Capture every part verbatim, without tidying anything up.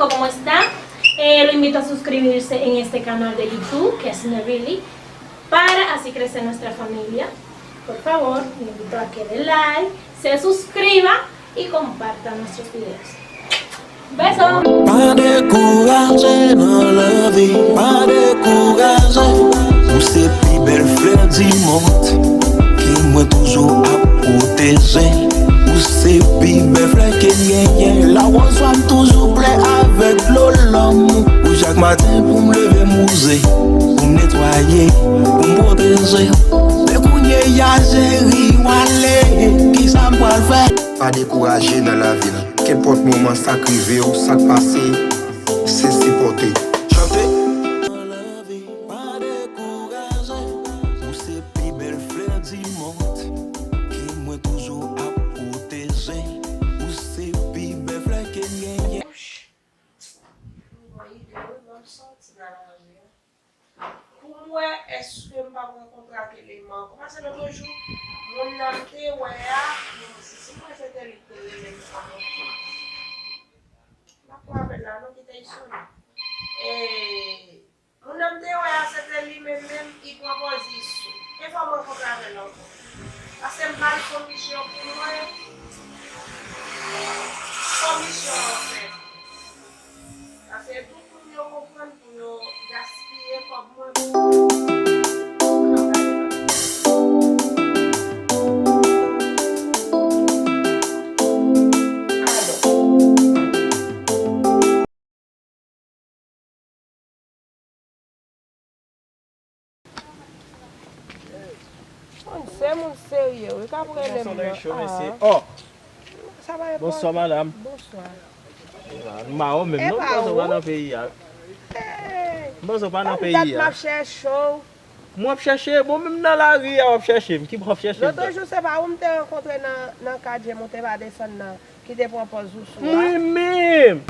¿Cómo está? Eh, lo invito a suscribirse en este canal de YouTube, que es Nerili, para así crecer nuestra familia. Por favor, lo invito a que le like, se suscriba y comparta nuestros videos. Besos. Pa dekouraje nan lavi, pa dekouraje. Ou se pi bèl flè di mond ke mwen toujou ap pwoteje. Ou se pi bèl flè ke m genyen. Lawòz wa m toujou ple avèk dlo lanmou. Ou chak maten pou m leve m wouze, pou m netwaye, pou m pwoteje. Men kounye a cheri w ale, kisa m pral fè? Pa dekouraje nan lavi la. Kenpòt moman sa k rive w, sa k pase, se sipòte. Chante. Pa dekouraje, ou se pi bèl flè di mond ke mwen toujou ap pwoteje. Ou se pi bèl flè ke m genyen. Pou m wè èske m p ap rankontre ak eleman ankò. Paske lòt jou, moun nan m te wè a, bon, si, si mwen se te li k te rele m sa, m ap pran apèl la, non, kite l sonnen. E, moun nan m te wè a, se te li menm, menm, li pran pòz li sou. E fò m rankontre avè l ankò. Paske m ba l komisyon pou mwen. Komisyon an fè. Paske tout moun yo konprann pou yo gaspiye kòb mwen pou travay. Moun se moun serye wi k ap rele m nan. Solèy cho, mesye. Oh! Sa va, bonswa, madam. Bonswa. Nou mawon menm non, m panse w pa nan peyi a. M panse w pa nan peyi a. M ap chèche w. Mwen ap chèche, bon, menm nan lari a w ap chèche m. Ki bò w ap chèche m? Lòt jou, se pa ou m te rankontre nan, nan katye m, ou te pa desann nan, ki te pran pòz ou sou a? Mwen menm!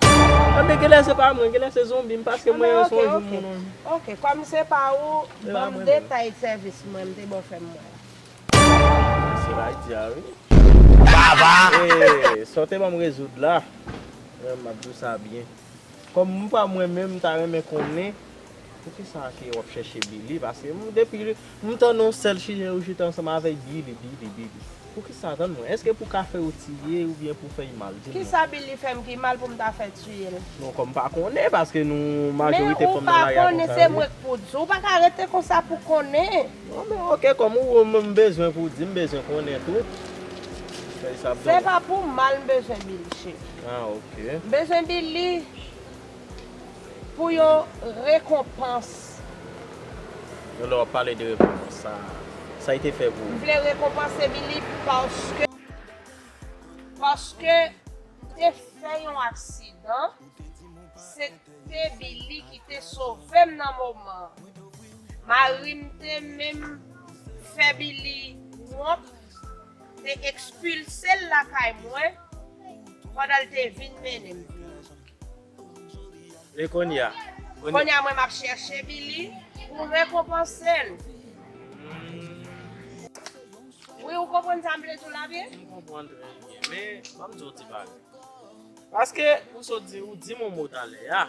Anben, genlè se pa mwen, genlè se zonbi m, paske mwen yon sonj moun. Ok, kòm se pa ou, ban m detay sèvis mwen, m te ba w fè m wè. Se la di a, wi. Baba! E, sa w te ban m rezoud la, mwen, m ap di w sa byen. Kòm m pa mwen menm, m ta renmen konnen poukisa ke w ap chèche Billy, paske m, depi m tande yon sèl chiryen ou chita ansanm avèk Billy, Billy, Billy. Poukisa, tann mwen, èske pou kafe ou tiye oubyen pou fè l mal? Di m non. Kisa Billy fè m ki mal pou m ta fè tiye l? Non, kòm m pa konnen, paske nou majorite fanm nan lari a konsa wi. Men ou pa konnen, se mwen k pou di w, ou pa ka rete konsa pou konnen. Non, men ok, kòm ou, ou, m bezwen pou di, m bezwen konnen tou. Fè sa. Se pa pou mal m bezwen Billy, cheri. Ah, ok. M bezwen Billy pou yon rekonpans. Lè w ap pale de rekonpans, sa, sa li te fè pou ou? M vle rekonpanse Billy paske, paske m te fè yon aksidan. Se te Billy ki te sove m nan moman an. Mari m te menm fè Billy wont, te ekspilse l lakay mwen pandan l te vin mennen m. E kounye a? Kounye a mwen m ap chèche Billy pou rekonpanse l. Wi, ou konprann sa m vle di w la byen? M konprann trè byen, men ban m di w ti bagay. Paske ou sot di, ou di m yon mo talè a.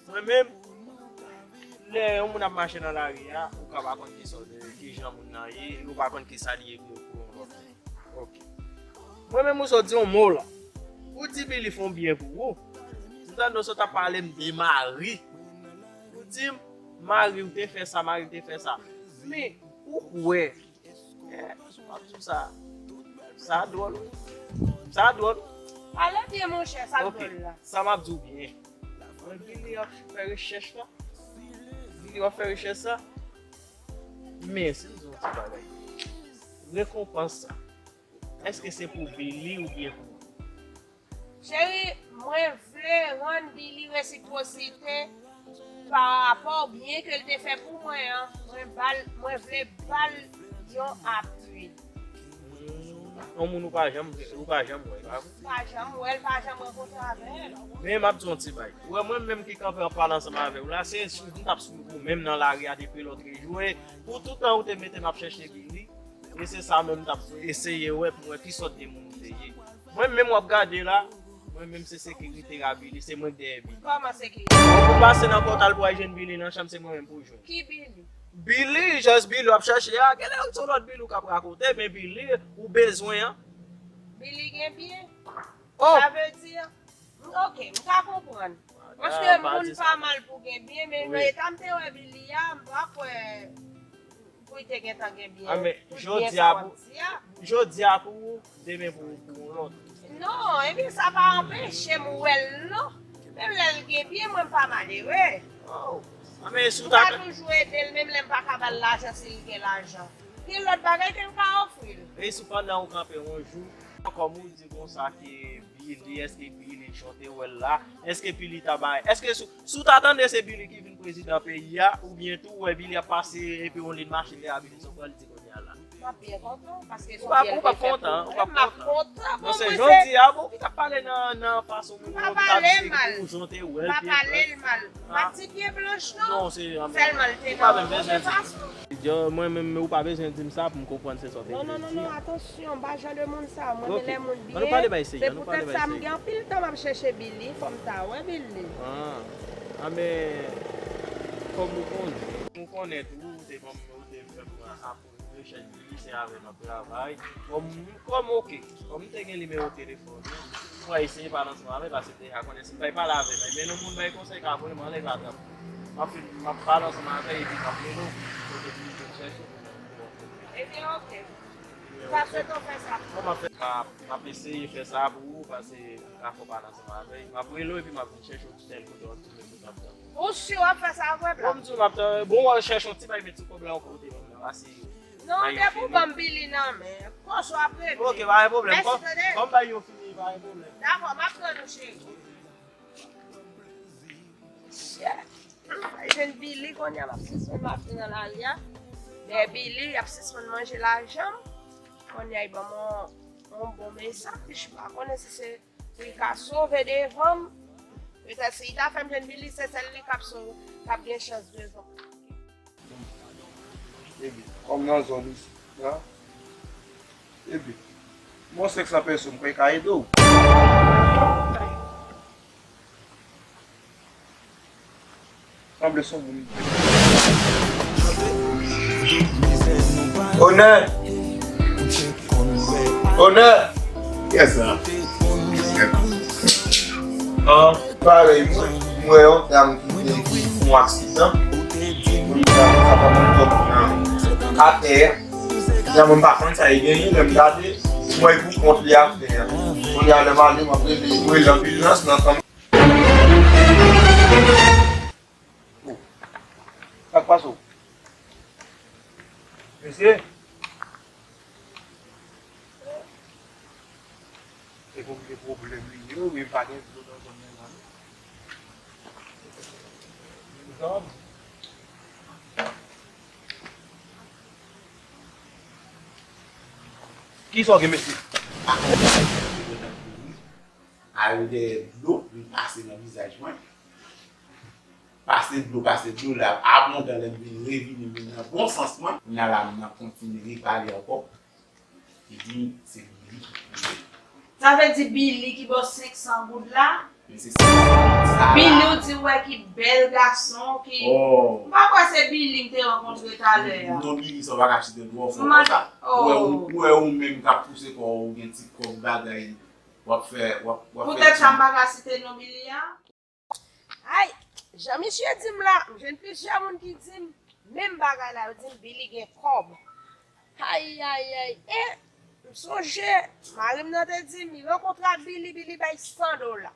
Mwen menm, lè yon moun ap mache nan lari a, ou ka pa konn ki sòt, ki jan moun nan ye, e ou pa konn ki sa li ye pou, pou yon lòt moun. Ok. Mwen menm, ou sot di yon mo la. Ou di Billy fè yon byen pou ou. M tande w sot ap pale m de mari. Ou di m, mari w te fè sa, mari w te fè sa. Men, ou kwè Eh, m ap di w sa. Sa dwòl, wi. Sa dwòl. Pale byen, monchè, sa dwòl la. Ok, sa m ap di w byen. Mwen, Billy ap fè rechèch la. Billy ap fè rechèch sa. Men, si m di w yon ti bagay. Rekonpans sa, èske se pou Billy oubyen pou ou? Cheri, mwen vle rann Billy resipwosite pa rapò byen ke l te fè pou mwen an. Mwen ba l, mwen vle ba l yon apui. Yon moun ou pa janm, ou pa janm wè, pa vre? Pa janm wè l, pa janm rankontre avè l. Men m ap di w yon ti bagay. Ou wè mwen menm ki kanpe ap pale ansanm avè w la, se sou, m t ap swiv ou menm nan lari a depi lòt jou. E pou tout tan ou te mete m ap chèche Billy, e se sa menm m t ap eseye wè pou wè ki sòt de moun ou te ye. Mwen menm w ap gade la, Mwen menm se sekirite a Billy, se mwen k dèyè Billy. Kòman sekirite? Ou pase nan pòt al pou al jwenn Billy nan chanm, se mwen menm pou w jwenn. Ki Billy? Billy, just Billy w ap chèche a, genlè se yon lòt Billy ou k ap rakonte, men Billy ou bezwen an. Billy gen byen? Oh! Sa vle di, ok, m ka konprann. Paske moun pa mal pou gen byen, men nan eta m te wè Billy a, m pa kwè pou li te gentan gen byen. Ah, men jodi a pou, jodi a pou ou, demen pou, pou yon lòt. Non, ebyen sa pa anpeche m wè l non. Menm lè l gen byen, mwen m pa malere. Oh. Ah, men si w ta toujou ede l, menm lè m pa ka ba l lajan, si l gen lajan. Gen lòt bagay ke m ka ofri l. E si pandan ou kanpe yon jou, kòm ou di konsa ke Billy, èske Billy jan w te wè l la, èske Billy ta bay, èske si, si w ta tande se Billy ki vin prezidan peyi a, oubyen tou, ou wè Billy ap pase epi yon liy machin li a Billy Sopran, li di kounye a la. M ap byen kontan, paske se yon byen l te fè pou mwen. M ap kontan, bon, mwen se jodi a, bon, ki t ap pale nan, nan fason moun yo, ki t ap di pou jan w te wè l, pye blanch. M pa pale l mal. M pa di pye blanch non. Non, se, sèlman l te nan yon move fason. Yo, mwen menm, ou pa bezwen di m sa pou m konprann se sa w te vle di. Non, non, non, non, atansyon, m pa jan de moun sa. Mwen renmen lè moun byen. Se poutèt sa m gen anpil tan m ap chèche Billy, fò m ta wè Billy. Ah, ah, men, kòm ou konnen, ou konnen tou, ou te ban m, ou te fè m apre rechèch Billy, se avè m ap travay. Kòm, kòm, ok, kòm m te gen nimewo telefòn ou, mwen eseye pale ansanm avè l, paske m deja konnen si m bay pale avè l, men yon moun bay konsèy ka voye m anlè, pa egzanp. M ap fin, m ap pale ansanm avè l, epi m ap rele w, kote pou m vin chèche w. Ebyen, ok. M ta swete w fè sa pou mwen. M ap fè, m ap, m ap eseye fè sa pou ou, paske m ka fè w pale ansanm avè l. M ap rele w, epi m ap vin chèche w tèl kote w ap tounen pou w t ap tann. Ou si w ap fè sa vre, blan? Bon, m di w, m ap tann. Bon, w al chèche yon ti bay met sou kòb la yon kote, pase. Non, depi w ban m Billy nan men, kòs w ap rele. Ok, pa gen pwoblèm. Mèsi, tande. Kòm bay yo fini, pa gen pwoblèm. Dakò, m ap tann ou, cheri. Shit. Ay, jwenn Billy, kounye a m ap sispann mache nan lari a. Men Billy ap sispann manje lajan m. Kounye a, li ban m yon, yon bon mesaj. M pa konnen si se pou li ka sove devan m. Petèt si li ta fè m jwenn Billy, se sèl li k ap sove, k ap gen chans devan m. Ebyen, kòm nan zòn isit la, ebyen, bon, senk san peso m kwè ka ede w. Sanble se yon moun. Onè! Onè! Kiyès sa? An, parèy mwen, mwen yon dam ki te, ki fè yon aksidan. Yon dam sa pa konn kòb nan atè a. Dam mwen pa konn sa li genyen, lè m gade, mwen pou kont li atè a. Kounye a lè m ale, m ap rele, m rele anbilans nan tan. Oh. Sa k pase w? Mesye? Se pou m gen pwoblèm li ye, wi, men pa gen dlo nan zòn nan la, non. Kisa w gen, mesye? Al dèyè dlo, vin pase nan vizaj mwen. Pase dlo, pase dlo, la abondan, lè m vin revini, m vin nan bon sans mwen. Kounye a la, m ap kontinye repale ankò. Li di m se Billy. Sa vle di Billy ki ba w senk san goud la? Men se senk san goud sa la. Billy ou di w wè ki bèl gason, ki, oh, m pa kwè se Billy m te rankontre talè a. Non, Billy sa w pa ka site l twò fò konsa. Ou wè ou, ou wè ou menm k ap pouse kò w, ou gen ti kòb bagay, w ap fè, w ap, w ap fè. Poutèt sa m pa ka site non Billy a? Ay, jan misye di m la, m jwenn plizyè moun ki di m menm bagay la, yo di m Billy gen kòb. Ay, ay, ay, e m sonje, mari m nan te di m, li rankontre ak Billy, Billy bay san dola.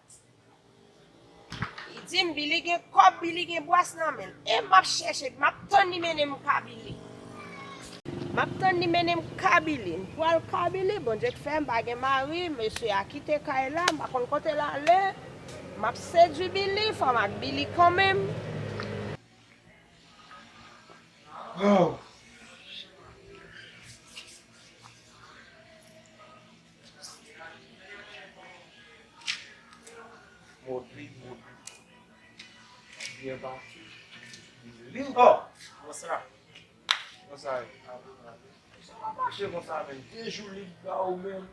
Li di m Billy gen kòb, Billy gen bwès nan men l. E m ap chèche, m ap tann li mennen m ka Billy. M ap tann li mennen m ka Billy. M pral ka Billy, Bondye k fè m pa gen mari, mesye a kite kay la, m pa konn kote l ale. M ap sedui Billy, fò m ak Billy kanmenm. Oh. Modi, modi. Byen pase. Li ankò. Konsa. Konsa. Sa pa mache konsa, menm. De jou li ba ou menm.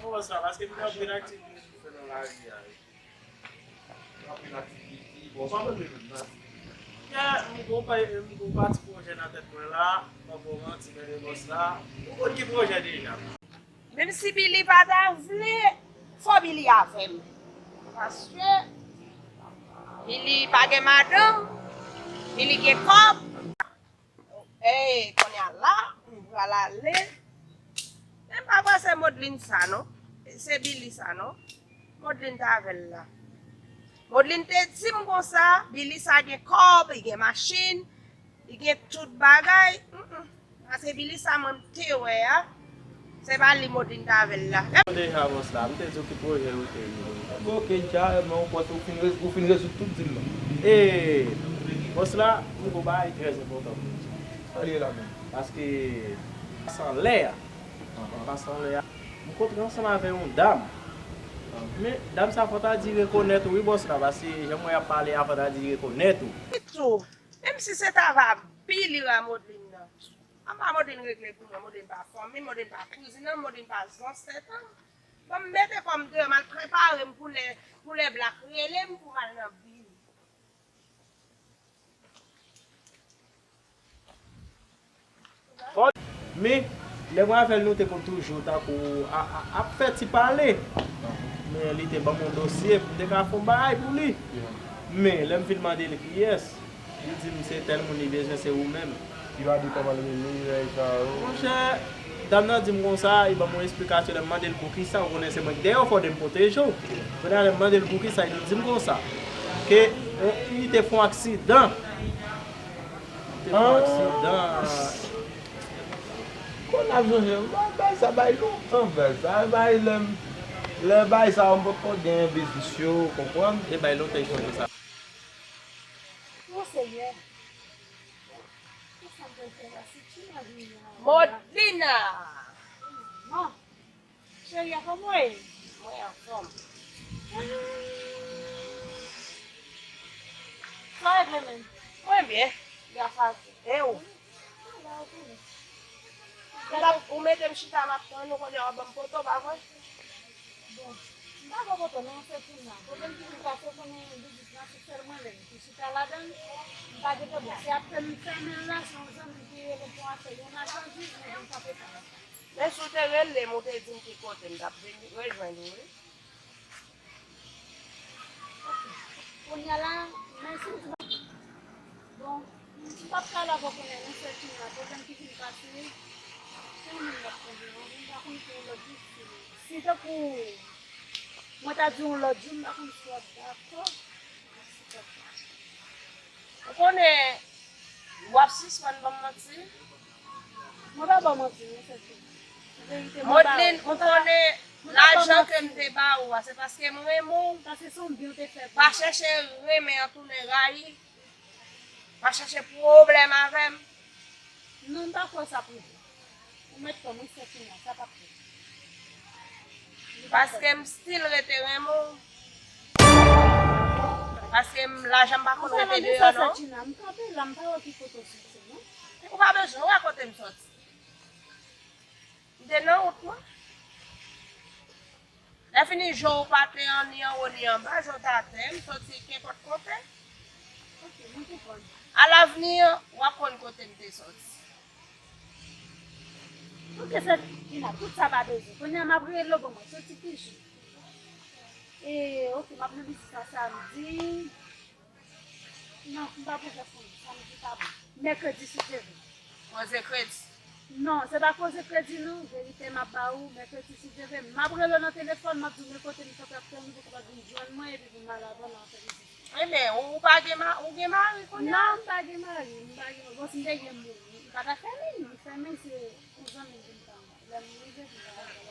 Bon, sa, paske m gen anpil aktivite pou fè nan lavi a, wi. Gen anpil aktivite. Bon, sa mwen menm nan aktivite. Gen, m gon pa, m gon pa ti pwojè nan tèt mwen la, m pa ba w manti, men de bòs la, ou konn ki pwojè deja. Menm si Billy pa ta vle, fò Billy avè m. Paske Billy pa gen madanm, Billy gen kòb. Ey, kounye a la, m pral ale. Men m pa kwè se Modlin sa non. Se Billy sa non. Modlin t avè l la. Modlin te di m konsa, Billy sa gen kòb, li gen machin, li gen tout bagay. Mm, mm. Paske Billy sa mwen m te wè a, se pa li Modlin t avè l la. Deja bòs la, m te di w ki pwojè ou te ye. Oke, dja, men ou panse ou fin, ou fin rezoud tout dil la. E, bòs la, m gon bagay trè enpòtan pou m di w. Sa l ye la menm? Paske, pase anlè a, pase anlè a, m kontre ansanm avè yon dam. Men, dam sa fò ta di rekonèt ou, wi, bòs la, paske jan m wè y ap pale a, fò ta di rekonèt ou. Tou, menm si se ta va Billy ra Modlin nan. Anba Modlin regle pou mwen, Modlin pa fanmi m, Modlin pa kouzin an m, Modlin pa zansèt an m. Ban m mete kò m deyò, m al prepare m pou lè, pou lè Black rele m pou m al nan Billy. Men, lè mwen avè l, nou te konn toujou tankou a, a, ap fè ti pale. Men li te ban m yon dosye pou m te ka fè yon bagay pou li. Men, lè m vin mande l kiyès, li di m se tèl moun li bezwen, se ou menm. Li pa di kòman l rele, bagay sa yo. Monchè, dam nan di m konsa, li ban m yon esplikasyon, lè m mande l poukisa, ou konnen se mwen k dèyè w, fò de m pwoteje w. Kounye a, lè m mande l poukisa, li di m konsa, ke, eh, li te fè yon aksidan. Li te fè yon aksidan. Kon ap sonje, bay, bay sa bay lontan, bay sa, bay lè m, lè bay sa yo, m potko gen biznis yo, konprann? E bay lontan li sonje sa. O Senyè, kisa m pral fè la, si Tina vini a? Modlina! Non. Cheri, a kòman w ye? Mwen anfòm. Sa regle menm? Mwen byen, gras a Dye. E ou? M t ap, ou mete m chita, m ap tann ou, kounye a w ap ban m poto, pa vre? Bon, m pa ba w poto non, se Tina. Pwoblèm ki vin pase, ou konnen biznis la se sèl mwen menm ki chita ladan l. M pa gentan bon. Se apre m fèmen l la, se yon zanmi ki rele pou afè yon machandiz, mwen vin kanpe pa l. Men si w te rele m, ou te di m ki kote, m t ap vin rejwenn ou, wi. Ok. Kounye a la, mèsi, m di, bon, m p ap pale avè w kounye a, non, sè Tina, pwoblèm ki vin pase, se yon moun m ap konnen, m pa konn pou yon lòt jou, si, si tankou mwen ta di yon lòt jou, m pa konn si w ap dakò. Ou konnen, w ap sispann ban m manti. Mwen pa ba w manti, non, sè Tina. Verite, mwen pa. Modlin, ou konnen lajan ke m te ba ou a, se paske m renmen w. Sa se yon byen w te fè pou mwen. Pa chèche renmen an tounen rayi. Pa chèche pwoblèm avè m. Non, m pa kwè sa pou di. Ou mèt kòmanse fini, sa p ap fèt. Paske m still rete renmen w. Paske m lajan m pa konn rete deyò non. Tina, m kanpe la, m pa wè ki kote w soti non. Ou pa bezwen wè kote m soti. M te nan wout mwen. Lè fini, je w pa te an ni anwo ni anba, je w te atè, m soti kenpòt kote. Ok, mwen konprann. Alavni, w ap konn kote m te soti. Ok, sè Tina, tout sa pa bezwen. Kounye a, m ap rele w, bon, mwen soti ki jou? E, ok, m ap nan biznis la samdi. Non, m pa pou fè samdi, samdi pa bon. Mèkredi, si Dye vle. Koze kredi? Non, se pa koze kredi, non. Verite m ap ba ou, mèkredi, si Dye vle. M ap rele w nan telefòn, m ap di w men kote m kanpe ap tann ou pou w kapab vin jwenn mwen, epi pou m al avè w nan afè biznis. Ebyen, ou, ou pa gen ma-, ou gen mari kounye a? Non, m pa gen mari, m pa gen, bon, si m te gen, m, m pa ta fèmen, m fèmen, se yon zanmi m vin pran mwen. Lè m rive, m ta al avè l.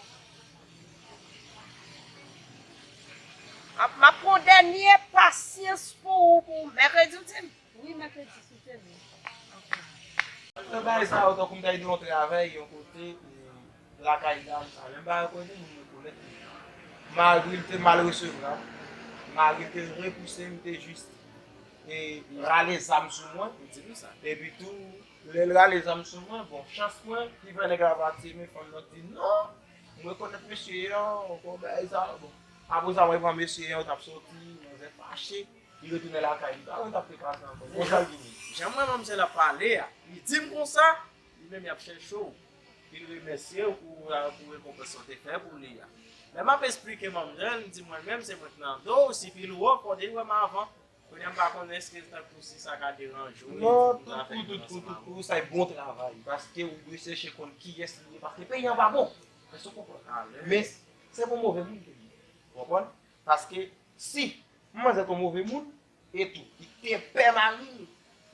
M ap, m ap pran dènye pasyans pou ou, pou mèkredi, w di m? Wi, mèkredi, si Dye vle. Nan bagay sa yo, tankou m ta di yon travay, yon kote, e, lakay dam sa, lè m pa rekonèt moun rekonèt li. Mari l te mal resevwa m, mari l te repouse m, te jis, e, rale zam sou mwen. Ou di nou sa. Epi tou, lè l rale zam sou mwen, bon, chans mwen, ki fè nèg la pati, men fanm nan di non, M rekonèt mesye an, ankò bagay sa, bon. Apre sa, mwen pran mesye an, yo t ap soti, manzè fache, li retounen lakay li. Pa konn sa k te pase ankò. Bon, sa l vini. Jan mwen manzè la pale a, li di m konsa, li menm y ap chèche w. Li remèsye w pou, pou rekonpans ou te fè pou li a. Lè m ap esplike manzè, li di mwen menm se mwen k nan do w, si pil ou wè, fò w te wè m avan. Kounye a m pa konnen èske tankou si sa ka deranje w, non, tout kou, tout kou, tout kou, sa e bon travay. Paske ou dwe chèche konn kiyès li ye, paske peyi an pa bon. Èske w konprann? Men se pou move moun ke li ye. Ou konprann? Paske si manzè te yon move moun, etou, li te pè mari l,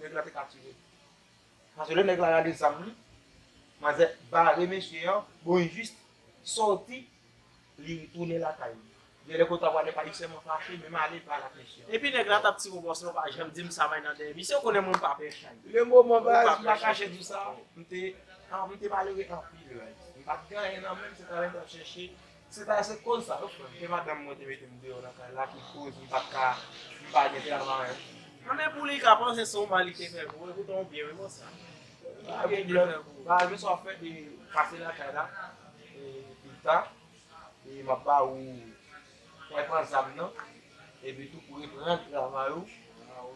nèg la te ka tire l. Paske lè nèg la rale zam li, manzè bare mesye an, bon, jis sòti, li tounen lakay li. Genlè kote w prale pa li sèlman fache, menm ale pa l ak mesye an. Epi nèg la t ap tire w bòs la, ou pa janm di m sa, may nan dèyè misye, ou konnen mwen m pa pè chay. Le moman, baz, m pa kache di w sa, m te, ah, m te malere anpil, baz. M pa t gen anyen nan men m, se travay m t ap chèche. Se ta, se koz sa, wi, frè m. Se madanm mwen te mete m deyò nan kay la ki koz m pa t ka, m pa gen travay. Anben, pou li ka panse se yon mal li te fè pou ou, epoutan w byen, wi, konsa. Pa gen pwoblèm. Ba, men sa w ap fè, e, pase lakay la, e, pita, e, m ap ba ou, w al pran zam nan, epi tou pou reprann travay ou,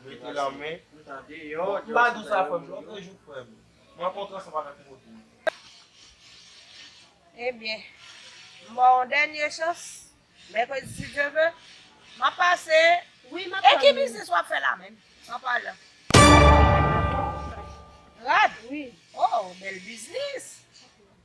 mete l an men. M pa di w sa, frè m, lòt jou, frè m. Mwen kontan ansanm avèk ou. Ebyen, m ba w yon dènye chans. Mèkredi, si Dye vle, m ap pase. Wi, m ap tann ou. E ki biznis w ap fè la menm? An palan. Rad? Wi. Oh, bèl biznis.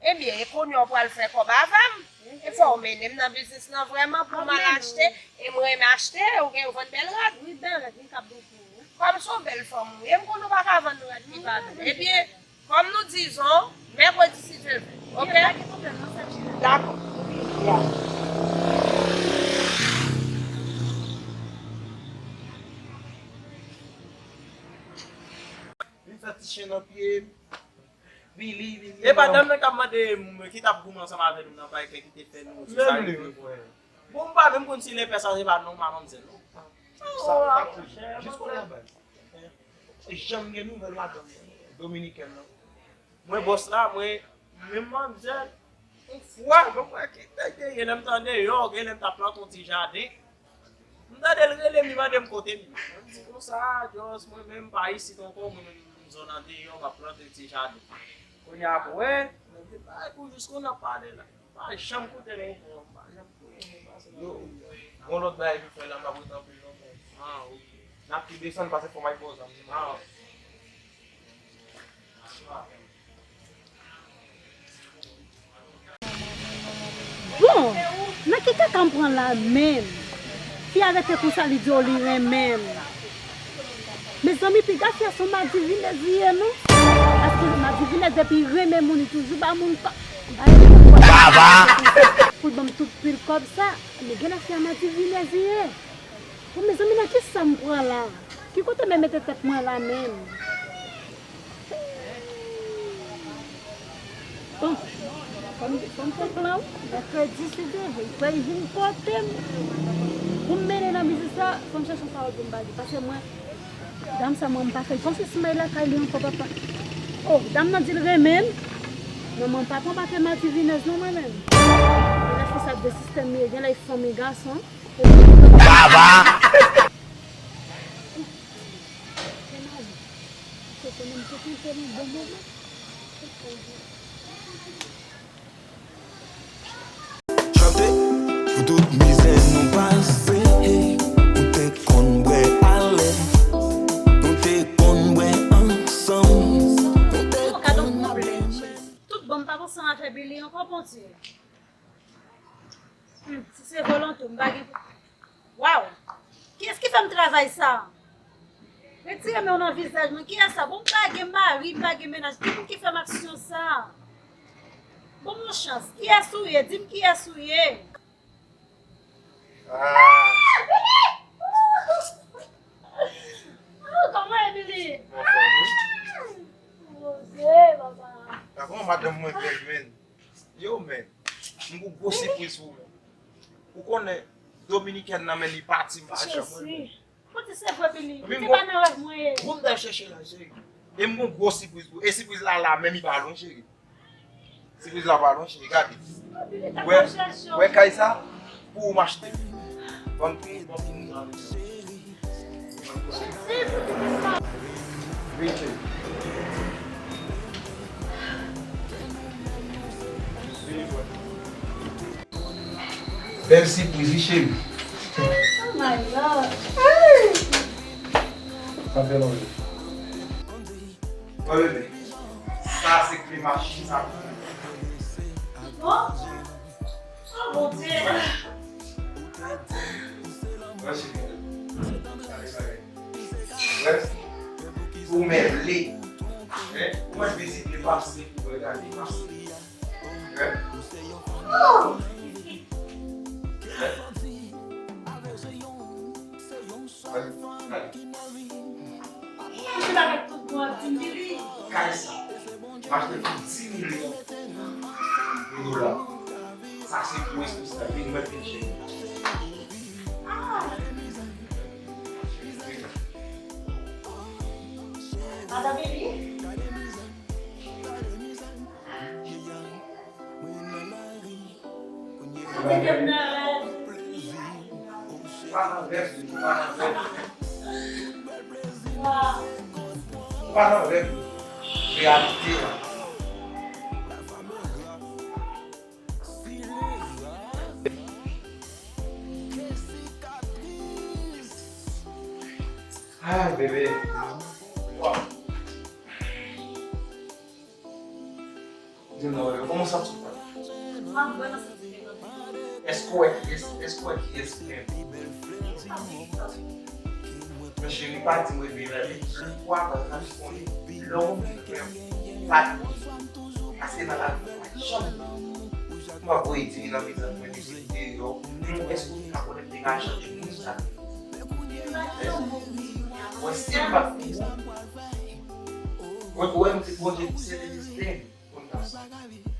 Ebyen, e kounye a w pral fè kòb avè m. E fò w mennen m nan biznis lan vrèman pou m al achte. E m renmen achte, ou gen, ou vann bèl rad. Wi, bèl rad, wi, k ap bon pou ou. Kòm se yon bèl fanm ou ye, m konnen w pa ka vann rad ki pa bèl. Ebyen, kòm nou dizon, mèkredi si Dye vle. Oke? Pa gen pwoblèm, nan sèt jou. Dakò. Ya. Li fè ti chen nan pye m. Billy, Billy. E pa dam nan k ap mande m ki t ap goumen ansanm avè nou nan park la ki te fè nou di sa. Menm li, wi, frè. Bon, m pa menm konn si l epè sa, se pa non, pa manmzèl, non. Sa, sa, jis kounye a, baz. E janm gen nouvèl madanm nan, dominikèn nan. Mwen bòs la, mwen, menm manzè, yon fwa, mwen wè ki nèg te ye, lè m t andeyò, gen lè m t ap plante yon ti jaden. M tande l rele m, li mande m kote m ye. Mwen di konsa, Jòs, mwen menm pa isit ankò, mwen menm m zòn andeyò, m ap plante ti jaden. Kounye a pou wè, mwen di, bay pou jis kounye a pale la. Pa janm koute non, frè, pa janm koute non, pase nan. Yo, gon lòt bagay pou fè la, m ap ret anpil lontan. Ah, ok. N ap tou desann, pase fò m al ba w zam. Ah. Bon, nan ki kaka m pran la menm? Fi a rete konsa, li di w li renmen m. Mezanmi, piga fi a se yon madivinèz li ye, non? Paske madivinèz, depi li renmen moun, li toujou ba moun kòb. Baba! Pou l ban m tout pil kòb sa, men genlè fi a madivinèz li ye. Bon, mezanmi, nan ki sa m pran la? Ki kote m mete tèt mwen la menm? Bon, kòm, kòm te plan, mèkredi, si Dye vle, fò l vin kote m. Pou m mennen nan biznis la, fò m chèche yon pawòl pou m ba li. Paske mwen, dam sa, mwen, m pa fè l konfyans, m al lakay li ankò, papa. Oh, dam nan di l renmen m. Non, mwen pa pran pa ke madivinèz, non, mwen menm. Genlè fi sa de sistèm li ye, genlè fanmi gason. Baba! Chante pou tout mizè nou pase. Nou te konn bwè alèz, nou te konn bwè ansanm, nou te konn ap. Tout bon, m pa panse ann afè Billy ankò, Bondye. Hmm, si se volonte w, m pa gen. Waw! Kiyès ki fè m travay sa? Retire men w nan vizaj mwen. Kiyès sa? Bon, m pa gen mari, m pa gen mennaj. Ki moun ki fè m aksyon sa? Bon, mon chans. Kiyès ou ye? Di m kiyès ou ye. Ah. Ah, kòman, Emily? Anfòm, wi. Poze, papa. Gad kòman madanm mwen bèl, menn. Yo, menn. M gon gwo sipriz pou ou, menn. Ou konnen, dominikèn nan, menn, li pati, m pa janm renmen. Pote se vre, Billy. Ou te pa nan rèv mwen ye. Ou m t al chèche la, cheri. E m gon gwo sipriz pou ou. E sipriz la la, menm li pa lwen, cheri. Sipriz la pa lwen, cheri, gade. Wè, wè kay sa, pou ou m achte. Ban m pou, ban m pou. Vini, cheri. Vini, bwè. Bèl sipriz, wi, cheri. Oh my God. Sa fè lontan. Bon, bebe, sa se kle machin sa. Bon? Oh, Bondye. Wè, cheri. Wè, pou mèble. Hein? Ou mèt vizite pase pou gade pase. Hein? Oh! Kay sa, m achte pou dis milyon de dola. Sa se pou responsab li, nou mèt vin chèche. Madanm Eli? Kote ke m nan rèv? Pa nan rèv, pa nan rèv. Waw. Pa nan rèv. Reyalite a. Ah, bebe. Waw. Di m non, bebe, kòman w santi w? Mwen vrèman santi m byen. Èske w wè kiyès, èske w wè kiyès menm? Men cheri, pa di m rete la, men pou aprann sa, m konnen lè w vin frè m, pa di m. Paske nan lavi, pa janm. M ap voye diri nan mezanmi mwen, mesye deyò. Moun, èske w te ka konnen m te ka chanje moun sa? Mwen, si m pa t pou ou, mwen, ou wè, m te Bondye, se te desten m pou m ta sa.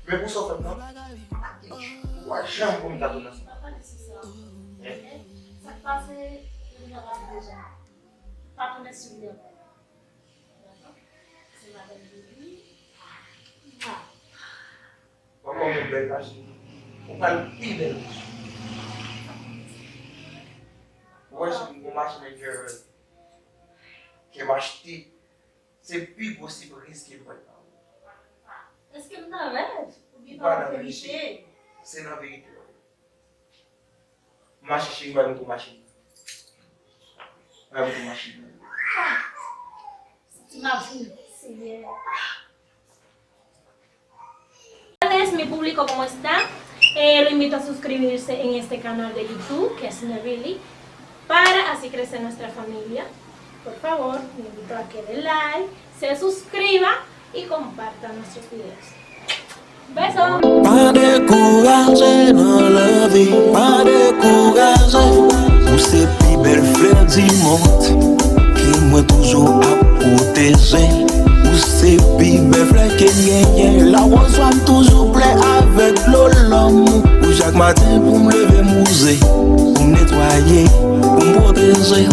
Men pou sa w fè m nan, m pa gen chwa janm pou m ta tounen ansanm. Hein? Sa k pase, nou deja pase deja. Pa tounen sou li ankò. Dakò? Se madanm Bibi. Ou kòm yon bèl machin. Ou pral pi bèl machin. Ou wè si m gon machin nan garaj ke m achte, se pi gwo sipriz ke m pral ba ou. Èske m nan rèv oubyen pa nan verite? Se nan verite, wi. Mache cheri, ba nou tou machin. Ba nou tou machin. Ti machin, Senyè. Ales, mi público, ¿cómo está? Eh, lo invito a suscribirse en este canal de YouTube, que es Nerili, para así crecer nuestra familia. Por favor, lo invito a que le like, se suscriba y comparta nuestros videos. Beso. Pa dekouraje nan lavi, pa dekouraje. Ou se pi bèl flè di mond ke mwen toujou ap pwoteje. Ou se pi bèl flè ke m genyen. Lawòz wa m toujou ple avèk dlo lanmou. Ou chak maten pou m leve m wouze, pou m netwaye, pou m pwoteje.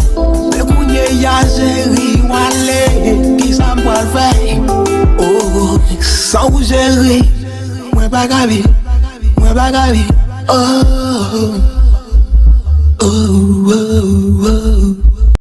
Men kounye a cheri w ale, kisa m pral fè? Oh, san ou cheri, mwen pa ka viv, mwen pa ka viv. Oh, oh, oh, oh.